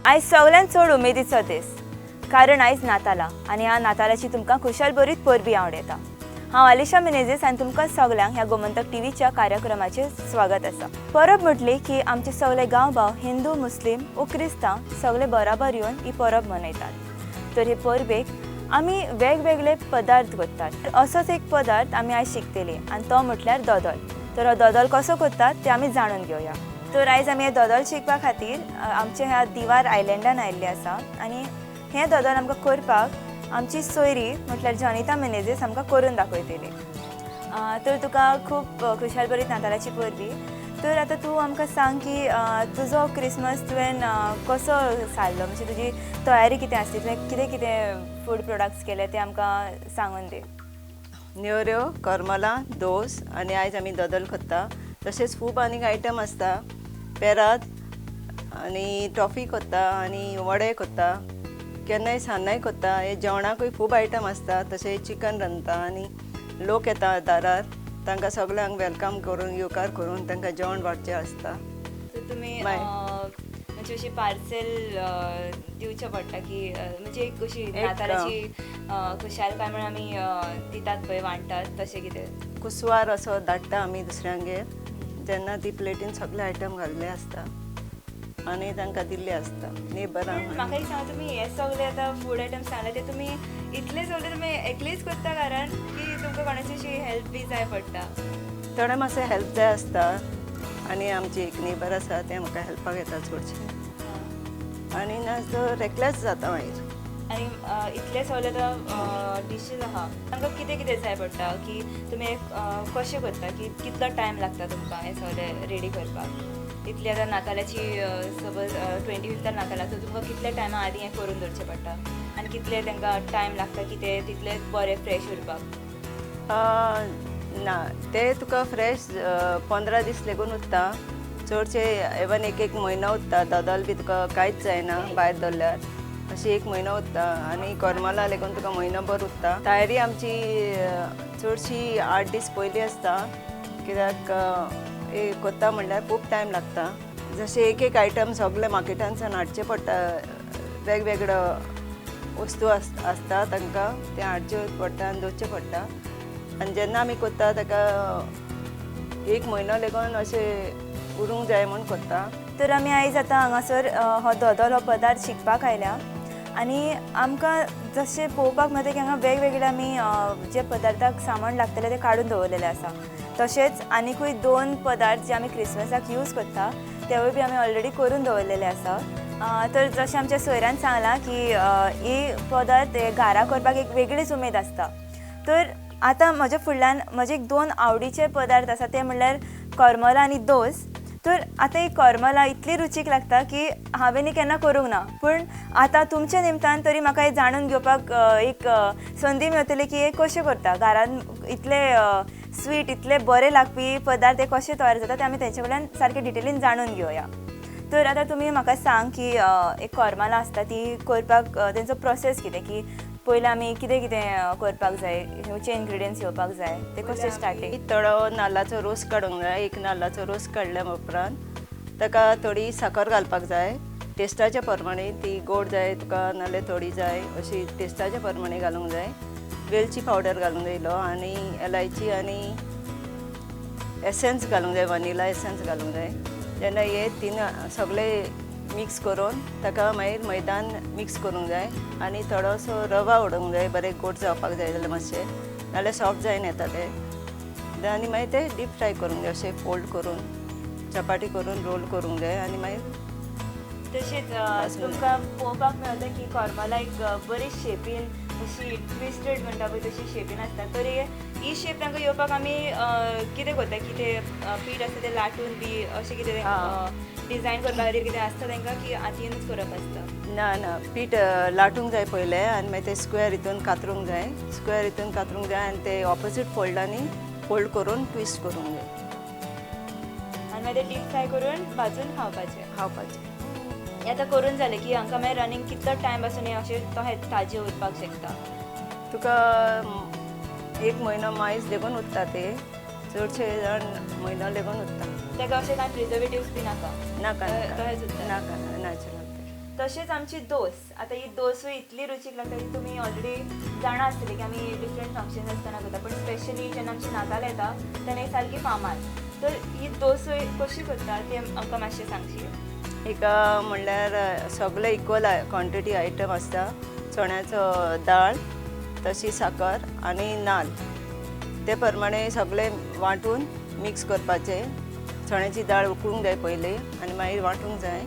आयज सगळ्यांत चड उमेदीचो दीस, कारण आयज नातालां आनी ह्या नातालाची तुमकां खुशाल बरीच परबी आवडटा। हांव आलिशा मिनेझीस आनी तुमकां सगळ्यांक ह्या गोमंतक टीव्हीच्या कार्यक्रमाचेर स्वागत आसा। परब म्हटली की आमचे सगळे गांवभाव हिंदू, मुस्लीम ओ क्रिस्तांव सगळे बराबर येवन ही परब मनयतात। तर हे परबेक आमी वेगवेगळे पदार्थ करतात। असोच एक पदार्थ आमी आयज शिकतली आनी तो म्हटल्यार दोदोल। तर हो दोदोल कसो करतात ते आमी जाणून घेवया। तर आयज आमी हे दोदोल शिकपा खातीर आमच्या ह्या दिवार आयलंडान आयिल्ले आसा आनी हे दोदोल आमकां करपाक आमची सोयरी म्हटल्यार जॉनिता मिनेझीस आमकां करून दाखयतली। तर तुका खूब खुशाल बरी नातालाची परबी। तर आतां तूं आमकां सांग की तुजो क्रिसमस तुवें कसो सारलो, म्हणजे तुजी तयारी कितें आसली, तुवें कितें कितें फूड प्रोडक्ट्स केले ते आमकां सांगून दी। नेवऱ्यो, करमलां, दोस आनी आयज आमी दोदोल करता। तशेंच खूब आनीक आयटम आसता, पेरात आनी टॉफी करता आनी वडे करता, केन्नाय सान्नाय करता। हे जेवणाकूय खूब आयटम आसता। तशें चिकन रांदता आनी लोक येता दारार, तांकां सगळ्यांक welcome करून येवकार करून तांकां जेवण वाडचें आसता। तुमी म्हणजे अशी पार्सल दिवचें पडटा की म्हणजे एक अशी नातालाची खुशालकाय म्हणून आमी दितात पळय, वांट्टात, तशें कितें कुसवार असो धाडटा आमी दुसऱ्यांगेर, जेन्ना ती प्लेटीन सगळे आयटम घाल्ले आसता आनी तांकां दिल्ले आसता नेबरांक। म्हाका एक सांगा, तुमी हे सगळे आतां फूड आयटम सांगले ते तुमी इतले सगळे तुमी एकलेच करता कारण की तुमकां कोणाची अशी हेल्प बी जाय पडटा? थोडे मातशें हेल्प जाय आसता आनी आमची एक नेबर आसा ते म्हाका हेल्पाक येता चडशें, आनी ना तर एकलेच जाता मागीर। आनी इतले सगळे आतां डिशीज आहा, तांकां कितें कितें जाय पडटा की तुमी कशें करता, की कितलो टायम लागता तुमकां हें सगळें रेडी करपाक? इतली आतां नातालाची सपोज 25 नातालां, सो तुमकां कितल्या टायमा आदीं हें करून दवरचें पडटा आनी कितले तांकां टायम लागता की ते तितले बरे फ्रेश उरपाक? ना, ते तुका फ्रेश 15 दीस लेगून उरता, चडशे इवन एक एक म्हयनो उरता। दोदोल बी तुका कांयच जायना भायर दवरल्यार, अशी एक म्हयनो उरता आनी करमलां लेगून तुका म्हयनोभर उरता। तयारी आमची चडशी 8 दीस पयलीं आसता, कित्याक करता म्हणल्यार खूब टायम लागता। जशें एक एक आयटम सगळे मार्केटांतल्यान हाडचें पडटा, वेगवेगळो वस्तू आसता तांकां तें हाडचें पडटा आनी दवरचें पडटा। आनी जेन्ना आमी करता ताका एक म्हयनो लेगून अशें उरूंक जाय म्हूण करता। तर आमी आयज आतां हांगासर हो दोदोल हो पदार्थ शिकपाक आयल्या आनी आमकां जशें पळोवपाक मेळटा की हांगा वेगवेगळे आमी जे पदार्थाक सामान लागतलें तें काडून दवरलेलें आसा। तशेंच आनिकूय 2 पदार्थ जे आमी क्रिसमसाक यूज करता तेवूय बी आमी ऑलरेडी करून दवरलेले आसा। तर जशें आमच्या सोयऱ्यान सांगलां की ही पदार्थ घरा करपाक एक वेगळीच उमेद आसता। तर आतां म्हज्या फुडल्यान म्हजे एक 2 आवडीचे पदार्थ आसा ते म्हणल्यार करमलां आनी दोस। तर आतां ही करमलां इतली रुचीक लागता की हांवें ही केन्ना करूंक ना, पूण आतां तुमच्या निमतान तरी म्हाका हें जाणून घेवपाक एक संदी मेळटली की हे कशें करता, घरान इतले स्वीट इतले बरे लागपी पदार्थ हे कशे तयार जाता ते आमी तेंचे कडल्यान सारके डिटेलीन जाणून घेवया। तर आतां तुमी म्हाका सांग की एक करमलां आसता ती करपाक तेंचो प्रोसेस कितें, की पयलीं आमी कितें कितें करपाक जाय, खंयचे इन्ग्रिडियंट्स येवपाक जाय, ते कशें स्टार्टींग? थोडो नाल्लाचो रोस काडूंक जाय, एक नाल्लाचो रोस काडल्या उपरांत ताका थोडी साकर घालपाक जाय, टेस्टाच्या प्रमाणे, ती गोड जाय तुका नाल्यार थोडी जाय अशी टेस्टाच्या प्रमाणे घालूंक जाय। वेलची पावडर घालूंक जाय इल्लो आनी एलायची आनी एसेन्स घालूंक जाय, वनिला एसेन्स घालूंक जाय। जेन्ना हे 3 सगळे मिक्स करून ताका मागीर मैदान मिक्स करूंक जाय आनी थोडोसो रवा उडोवंक जाय, बरें गोड जावपाक जाय जाल्यार मातशें, नाल्यार सॉफ्ट जायन येता तें। आनी मागीर तें डीप फ्राय करूंक जाय, अशें फोल्ड करून चपाटी करून रोल करूंक जाय आनी मागीर तशेंच तुमकां पळोवपाक मेळटा की करमलां एक बरी शेपीन अशी ट्विस्टेड म्हणटा पळय तशी शेपीन आसता। तर ही शेप तांकां येवपाक आमी कितें करता की तें पीठ आसता तें लाटून बी अशें कितें डिजायन करपा खातीर कितें आसता तांकां की हातीनूच करप आसता? ना ना, पीठ लाटूंक जाय पयलें आनी मागीर तें स्क्वेर हितून कातरूंक जाय, स्क्वेर हितून कातरूंक जाय आनी ते ऑपोजीट फोल्डांनी फोल्ड करून ट्विस्ट करूंक जाय आनी मागीर ते डीप फ्राय करून भाजून खावपाचें. खावपाचें हें आतां करून जालें की हांकां मागीर रनींग कितलो टायम पासून हें अशें तशें ताजें उरपाक शकता? तुका एक म्हयनो मायज लेगून उरता ते, चडशे जाण म्हयनो लेगून उरता। ताका अशें कांय प्रिजर्वेटिव्स बी नाका? नाका, तशेंच उरता? नाका, नॅचरल. तशेंच आमची दोस, आतां ही दोसूय इतली रुचीक लागता की तुमी ऑलरेडी जाणा आसतली की आमी डिफरंट फंक्शन्स आसतना करता, पूण स्पेशली जेन्ना आमची नाताल येता तेन्ना ही सारकी फामाद. तर ही दोसूय कशी करता ते आमकां मातशें सांगशी? एका म्हणल्यार सगळे इक्वल क्वॉन्टिटी आयटम आसता. चण्याचो दाळ, तशी साकर आनी नाल, ते प्रमाणे सगळे वांटून मिक्स करपाचे. चण्याची दाळ उकळूंक जाय पयली आनी मागीर वांटूंक जाय.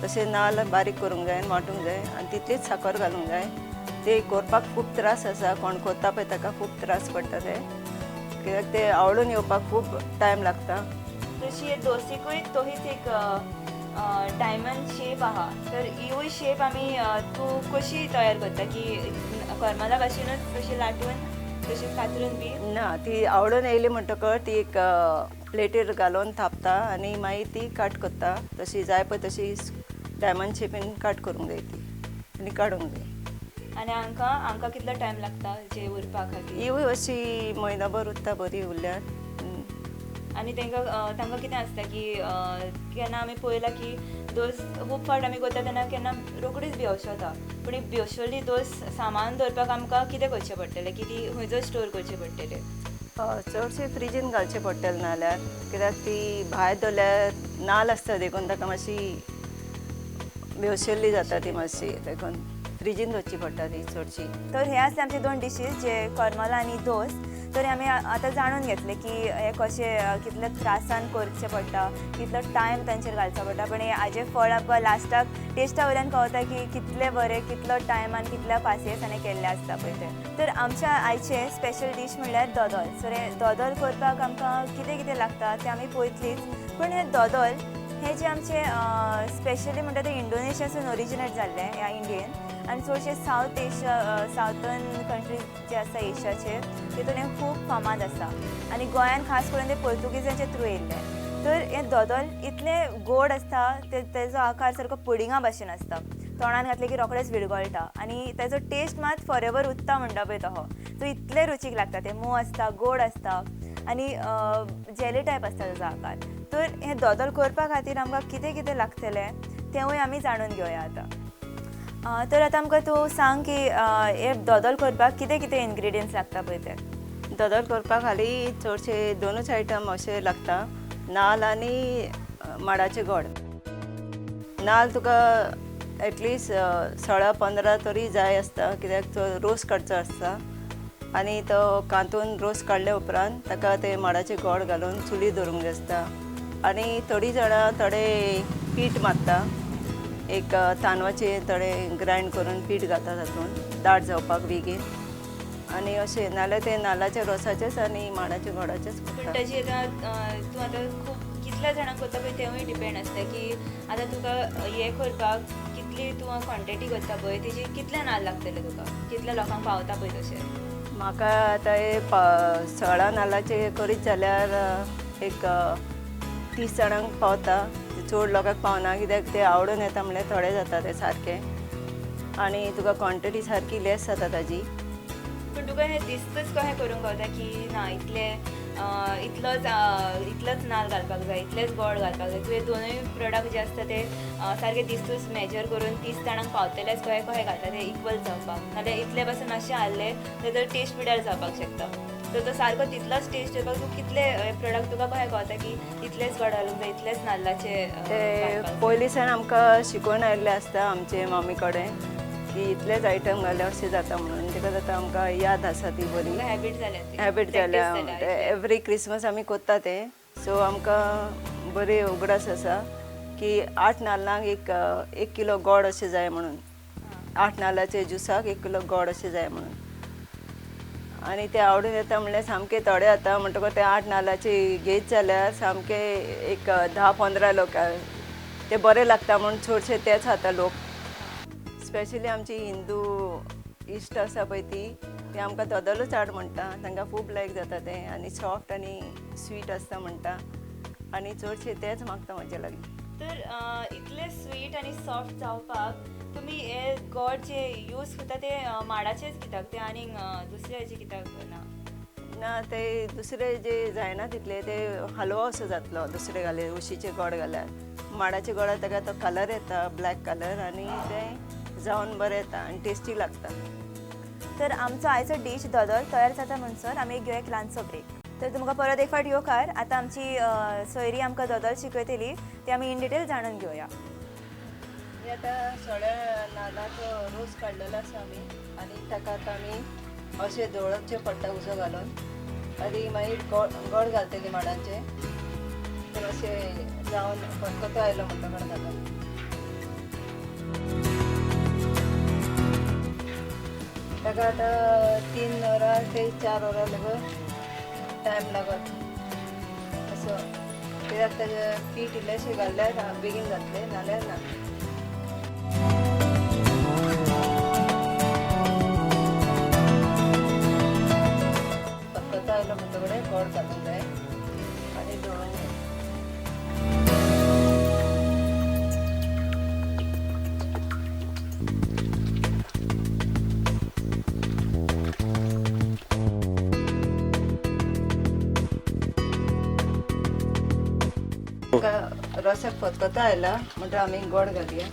तशें नाल बारीक करूंक जाय आनी वांटूंक जाय आनी तितलीच साकर घालूंक जाय. ते करपाक खूब त्रास आसा, कोण करता पळय ताका खूब त्रास पडटा ते, कित्याक ते आवडून येवपाक खूब टायम लागता. तशी दोसीकूय तोहीच एक डायमंड शेप आहा, तर हिवूय शेप आमी तूं कशी तयार करता की करमला भाशेनूच कशी लाटून तशी कातरून बी? ना, ती आवडून येयली म्हणटकच ती एक प्लेटीर घालून थापता आनी मागीर ती काट करता. तशी जाय पळय तशी डायमंड शेपीन काट करूंक जाय ती आनी काडूंक जाय. आनी हांकां हांकां कितलो टायम लागता जे उरपा खातीर? हिवूय अशी म्हयनोभर उरता बरी उरल्यार. आनी तांकां तांकां कितें आसता की केन्ना आमी पळयलां की दोस खूब फावट आमी करता तेन्ना केन्ना रोखडीच बेवशता, पूण ही बेवशल्ली दोस सामान दवरपाक आमकां कितें करचें पडटलें की ती खंयचो स्टोर करचें पडटलें? चडशें फ्रिजीन घालचें पडटलें नाल्यार, कित्याक ती भायर दवरल्यार नाल आसता देखून ताका मातशी बेवशल्ली जाता ती मातशी, देखून फ्रिजीन दवरची पडटा ती चडशी. तर हे आसले आमचे दोन डिशीज जे करमला आनी दोस. तर आमी आतां जाणून घेतले की हे कशें कितले त्रासान करचें पडटा, कितलो टायम तांचेर घालचो पडटा, पण हे हाजें फळ आमकां लास्टाक टेस्टा वयल्यान कळटा की कितलें बरें, कितलो टायम आनी कितल्या पासियेंसांनी केल्लें आसता पळय तें. तर आमच्या आयचें स्पेशल डीश म्हणल्यार दोदोल. सो हें दोदोल करपाक आमकां कितें कितें लागता तें आमी पळयतलीच, पूण हें दोदोल हें जें आमचें स्पेशली म्हणटा तें इंडोनेशियासून ओरिजिनेट जाल्लें ह्या इंडियेन, आनी चडशे सावथ एशिया सावथर्न कंट्रीज जे आसा एशियाचे तितून हें खूब फामाद आसा आनी गोंयान खास करून ते पोर्तुगीजांचे थ्रू येयल्लें. तर हें दोदोल इतलें गोड आसता, तेजो आकार सारको पुडिंगा भाशेन आसता, तोंडान घातलें की रोखडेंच विरगळटा आनी तेजो टेस्ट मात फॉरेवर उरता म्हणटा पळय तो, सो इतलें रुचीक लागता तें, मोव आसता, गोड आसता आनी जेली टायप आसता तेजो आकार. तर हें दोदोल करपा खातीर आमकां कितें कितें लागतलें तेंवूय आमी जाणून घेवया आतां. तर आतां आमकां तूं सांग की हें दोदोल करपाक कितें कितें इन्ग्रिडियंट्स लागता पळय ते. दोदोल करपाक हालीं चडशे दोनूच आयटम अशे लागता, नाल आनी माडाचें गोड. नाल तुका एटलिस्ट 16-15 तरी जाय आसता, कित्याक तो रोस काडचो आसता आनी तो कांतून रोस काडल्या उपरांत ताका ते माडाचें गोड घालून चुली दवरूंक जाय आसता. आनी थोडीं जाणां थोडे पीठ मारता, एक तांदळाचें थोडे ग्रायंड करून पीठ घालता तातूंत दाट जावपाक बेगीन, आनी अशें नाल्यार ते नाल्लाच्या रोसाचेच आनी माडाच्या गोडाचेच पूण ताजी आतां तूं आतां खूब कितल्या जाणांक करता पळय तेंवूय डिपेंड आसता की आतां तुका हें करपाक कितली तूं क्वॉन्टिटी करता पळय तेजी कितले नाल्ल लागतले तुका, कितल्या लोकांक पावता पळय तशें. म्हाका आतां हे 16 नाल्लाचे करीत जाल्यार एक 30 जाणांक पावता, चड लोकांक पावना कित्याक ते आवडून येता म्हणल्यार थोडे जाता ते सारके, आनी तुका क्वॉन्टिटी सारकी लेस जाता ताजी. पूण तुका हें दिसतच कशें करूंक गावता की ना इतले इतलोच इतलोच नाल्ल घालपाक जाय, इतलेच गोड घालपाक जाय, तुवें दोनूय प्रोडक्ट जे आसता ते सारके दिसतूच मेजर करून 30 जाणांक पावतलेच कशें कशें घालता ते इक्वल जावपाक, नाल्यार इतले पासून मातशें हाडलें जाल्यार टेस्ट पिड्यार जावपाक शकता. तर तो सारको तितलोच टेस्ट येवपाक तूं कितले प्रोडक्ट तुका कशें कळटा की इतलेच गोड घालूंक जाय, इतलेच नाल्लाचे? ते पयलीं सावन आमकां शिकोवन आयिल्लें आसता आमचे मम्मी कडेन की इतलेच आयटम घाल्यार अशें जाता म्हणून, तेका आतां आमकां याद आसा ती बरी हॅबीट जाल्या, हॅबीट जाल्या. एवरी क्रिसमस आमी करता तें, सो आमकां बरी उगडास आसा की 8 नाल्लांक 1 किलो गोड अशें जाय म्हणून, 8 नाल्लाचे ज्युसाक 1 किलो गोड अशें जाय म्हणून. आनी ते आवडून येता म्हणल्यार सामके थोडे जाता म्हणटकच ते 8 नाल्लाचे घेत जाल्यार सामके एक 10-15 लोक ते बरे लागता म्हूण चडशे तेच खाता लोक. स्पेशली आमची हिंदू इश्ट आसा पळय ती आमकां दोदोलूच हाड म्हणटा, तांकां खूब लायक जाता तें आनी सॉफ्ट आनी स्वीट आसता म्हणटा, आनी चडशे तेच मागता म्हजे लागीं. तर इतले स्वीट आनी सॉफ्ट जावपाक तुमी हे गोड जे यूज करता ते माडाचेच कित्याक, ते आनीक दुसऱ्या हेजे कित्याक ना? ना ते दुसरे जे जायना तितले ते हलवो असो जातलो दुसरे घाले उशीचे गोड घाल्यार. माडाच्या गोडार ताका तो कलर येता ब्लॅक कलर आनी ते जावन बरें येता आनी टेस्टी लागता. तर आमचो आयचो डीश दोदोल तयार जाता म्हणसर आमी घेवया एक ल्हानसो ब्रेक. तर तुमकां परत एक फावट येवकार. आतां आमची सोयरी आमकां दोदोल शिकयतली, ती आमी इन डिटेल जाणून घेवया. हे आतां सगळ्या नाल्लाचो रोस काडलेलो आसा आमी आनी ताका आतां आमी अशें धवळचें पडटा उजो घालून आनी मागीर गोड घालतली माडांचें. तर अशें जावन खतखतो आयलो म्हणटकच जाता. ताका आतां 3 वरां ते 4 वरां लागून टायम लागत असो, कित्याक ताजें पीठ इल्लेशें घातल्यार बेगीन जातलें, नाल्यार ना. खतखतो आयलो म्हणटकच गोड घालूंक जाय आनी दवरूंक जाय. रसाक खतखतो आयला म्हणटा आमी गोड घालया.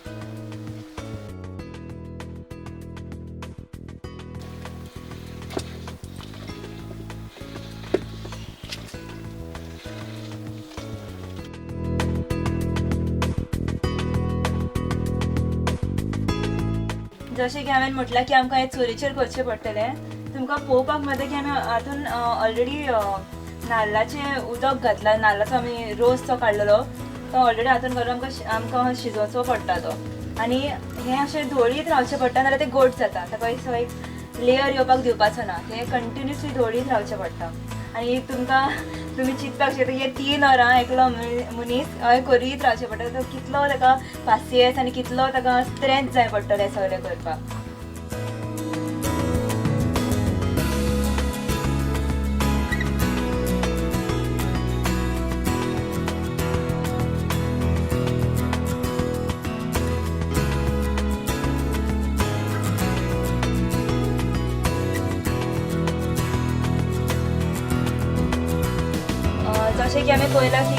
जशें की हांवें म्हटलां की आमकां हें चोरीचेर करचें पडटलें. तुमकां पळोवपाक मेळटा की आमी हातून ऑलरेडी नाल्लाचें उदक घातलां, नाल्लाचो आमी रोस जो काडलेलो तो ऑलरेडी हातून घालून आमकां शिजोवचो पडटा तो. आनी हें अशें धोळीत रावचें पडटा, नाल्यार तें गोड जाता. ताका असो एक लेयर येवपाक दिवपाचो ना, तें कंटिन्युअसली धोळीत रावचें पडटा. आनी तुमकां तुमी चिंतपाक शकता की 3 वरां एकलो मनीस हय करीत रावचें पडटा. तो कितलो ताका पासियेंस आनी कितलो ताका स्ट्रेंथ जाय पडटलें सगळें करपाक. जशें की आमी पळयलां की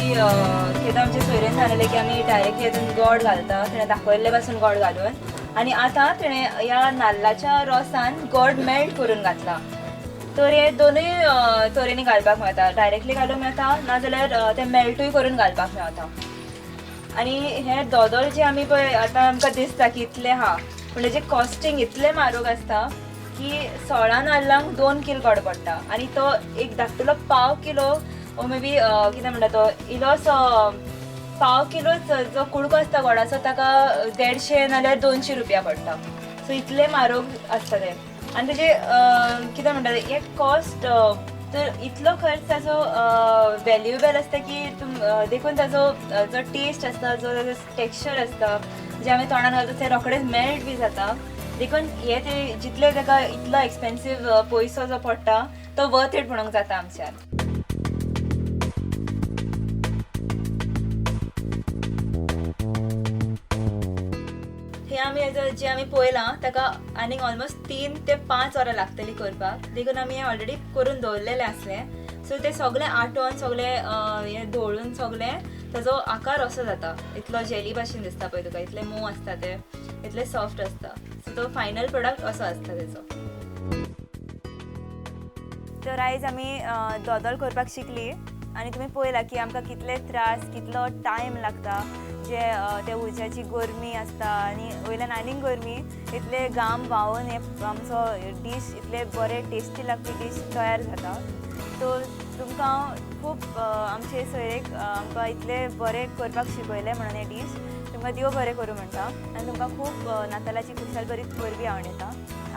केन्ना आमचे सोयरेन सांगलें की आमी डायरेक्टली हातून गोड घालता, तेणें दाखयल्ले पासून गोड घालून. आनी आतां तेणें ह्या नाल्लाच्या रोसान गोड मेल्ट करून घातला. तर हे दोनूय तरेनी घालपाक मेळटा, डायरेक्टली घालूंक मेळटा, नाजाल्यार तें मेल्टूय करून घालपाक मेळटा. आनी हे दोदोल जे आमी पळय आतां आमकां दिसता की इतलें आहा, पूण तेजें कॉस्टींग इतलें म्हारग आसता की 16 नाल्लांक 2 कील गोड पडटा. आनी तो एक धाकटुलो पाव किलो ओ मे बी कितें म्हणटा तो इल्लोसो पाव किलोच जो कुडको आसता गोडाचो ताका 150 नाल्यार 200 रुपया पडटा. सो इतलें म्हारग आसता तें. आनी तेजें कितें म्हणटा तें एक कॉस्ट तर इतलो खर्च ताजो वेल्युएबल आसता की देखून ताजो जो टेस्ट आसता, जो ताजो टेक्स्चर आसता, जें आमी तोंडान घालता तें रोखडेंच मेल्ट बी जाता. देखून हें ते जितले ताका इतलो एक्सपेन्सीव पयसो जो पडटा तो वर्थ it म्हणूंक जाता आमच्यान. हे आमी जे आमी पळयलां ताका आनीक ऑलमोस्ट 3 ते 5 वरां लागतलीं करपाक, देखून आमी हें ऑलरेडी करून दवरलेलें आसलें. सो तें सगळें आटोवन सगळें हें धवळून सगळें ताजो आकार असो जाता, इतलो जेली भाशेन दिसता पळय तुका, इतलें मोव आसता तें, इतलें सॉफ्ट आसता. सो तो फायनल प्रोडक्ट असो आसता तेजो. तर आयज आमी दोदोल करपाक शिकली आनी तुमी पळयलां की आमकां कितले त्रास, कितलो टायम लागता, जे ते उज्याची गरमी आसता आनी वयल्यान आनीक गरमी, इतले घाम व्हांवून हे आमचो डीश इतले बरे टेस्टी लागपी डीश तयार जाता. सो तुमकां हांव खूब आमचे सोयरेक आमकां इतले बरें करपाक शिकयलें म्हणून हे डीश तुमकां देव बरें करूं म्हणटा आनी तुमकां खूब नातालाची खुशाल बरी परबी आवडटा.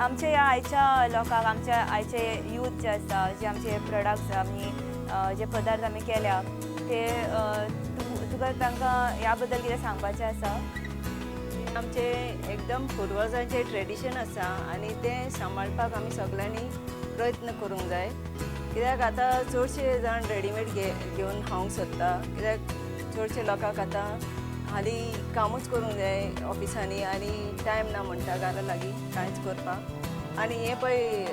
आमच्या ह्या आयच्या लोकांक, आमच्या आयचे यूथ जे आसा, जे आमचे प्रोडक्ट्स आमी जे पदार्थ आमी केल्या ते तुका तांकां ह्या बद्दल कितें सांगपाचें आसा? आमचे एकदम पुर्वजांचें ट्रेडिशन आसा आनी तें सांबाळपाक आमी सगळ्यांनी प्रयत्न करूंक जाय. कित्याक आतां चडशे जाण रेडीमेड घेवन खावंक सोदता, कित्याक चडशे लोकांक आतां हालीं कामूच करूंक जाय ऑफिसांनी आनी टायम ना म्हणटा घरा लागीं कांयच करपाक. आनी हें पळय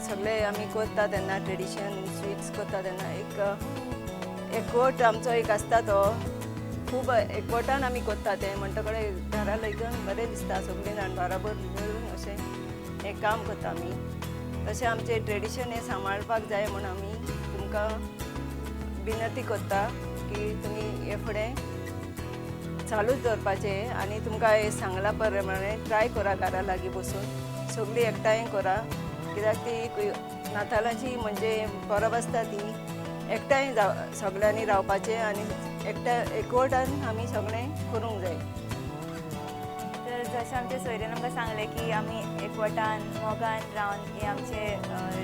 सगळे आमी करता तेन्ना ट्रेडिशन स्वीट्स करता तेन्ना एक एकवट आमचो एक आसता, तो खूब एकवटान आमी करता तें. म्हणटकच घरा लेगून बरें दिसता, सगळीं जाण बराबर मेळून अशें हें काम करता आमी. तशें आमचें ट्रेडिशन हें सांबाळपाक जाय म्हूण आमी तुमकां विनंती करता की तुमी हे फुडें चालूच दवरपाचें आनी तुमकां हें सांगलां प्रमाणे ट्राय करा, घरा लागीं बसून सगळीं एकठांय करा, कित्याक ती एक नातालांची म्हणजे परब आसता ती एकठांय जाव सगळ्यांनी रावपाचें आनी एकठांय एकवटान आमी सगळें करूंक जाय. तर जशें आमच्या सोयऱ्यान आमकां सांगलें की आमी एकवटान मोगान रावन हे आमचे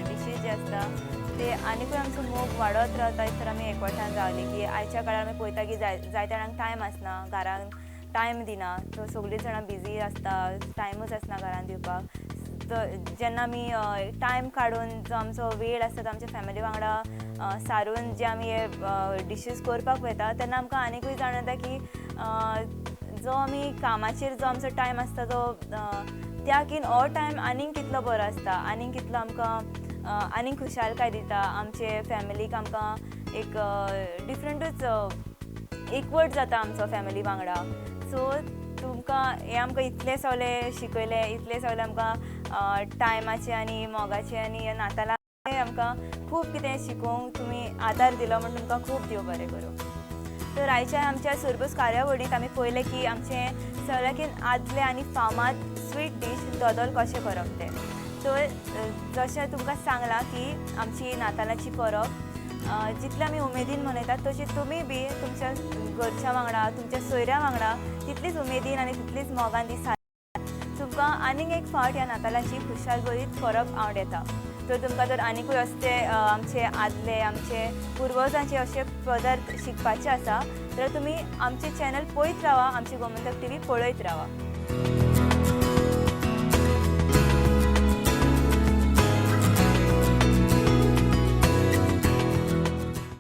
डिशीज जे आसता ते आनीकूय आमचो मोग वाडत रावता. तर आमी एकवटान रावले की आयच्या काळार आमी पळयता की जायत्या जाणांक टायम आसना, घरान टायम दिना, सो सगळीं जाणां बिजी आसता, टायमूच आसना घरान दिवपाक. तर जेन्ना आमी टायम काडून जो आमचो वेळ आसता तो आमच्या फॅमिली वांगडा सारून जे आमी हे डिशीज करपाक वयता तेन्ना आमकां आनीकूय जाणवता की जो आमी कामाचेर जो आमचो टायम आसता तो त्या कीन हो टायम आनीक कितलो बरो आसता, आनीक कितलो आमकां आनीक खुशालकाय दिता, आमचे फॅमिलीक आमकां एक डिफरंटूच एकवट जाता आमचो फॅमिली वांगडा. सो तुमकां हें आमकां इतलें सगळें शिकयलें, इतलें सगळें आमकां टायमाचें आनी मोगाचें आनी नातालां आमकां खूब कितें शिकोवंक तुमी आदार दिलो म्हूण तुमकां खूब देव बरें करूं. तर आयच्या आमच्या सुरबूस कार्यावळींत आमी पळयलें की आमचें सगळ्याकीन आदलें आनी फामाद स्वीट डीश दोदोल कशें करप तें. तर जशें तुमकां सांगलां की आमची नातालाची परब जितले आमी उमेदीन मनयतात तशी तुमी बी तुमच्या घरच्या वांगडा तुमच्या सोयऱ्या वांगडा तितलीच उमेदीन आनी तितलीच मोगान ती साजरी. तुमकां आनीक एक फावट ह्या नातालाची खुशाल भरीत परब आवड येता. तर तुमकां जर आनिकूय असले आमचे आदले आमचे पुर्वजांचे अशे पदार्थ शिकपाचे आसा तर तुमी आमचे चॅनल पळयत रावा, आमची गोमंतक टीव्ही पळयत रावा.